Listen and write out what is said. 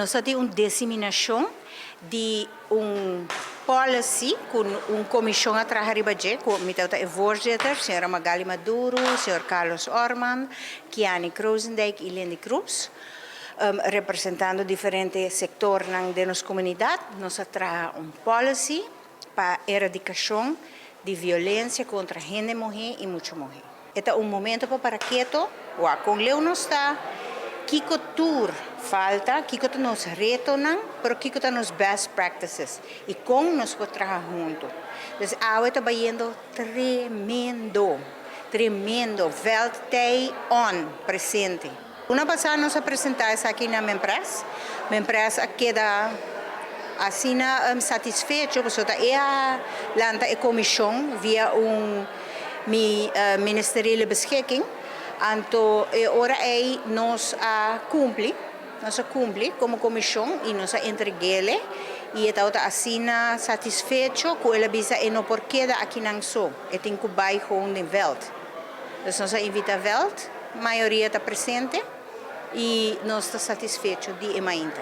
Nos a tin un diseminacion di un policy cu un comision a traha riba dje, cu mi ta e voorzitter, señora Magali Maduro, señor Carlos Orman, Kiani Krozendijk y Lindy Cruz, representando diferente sectornan di nos comunidad. Nos a traha un policy pa eradicacion di violencia contra hende muhe y mucha muhe. E ta un momento pa para keto, wak con leu nos ta, kico tur falta, kico ta nos retonan, pero kico ta nos best practices y con nos por traha hunto. Dus awe ta bayendo tremendo, tremendo, veld t'ey on, presente. Luna pasa nos a presenta esaki na Minpres. Minpres a keda asina satisfecho, pasobra el a lanta e comision via un ministeriële beschikking. Anto e ora ey nos a cumpli como comision y nos a entreg'e y e ta asina satisfecho cu el a bisa e no por keda akinan so, e tin cu bay gewoon den veld. Dus nos a invita veld, mayoria ta presente y nos ta satisfecho di e mainta.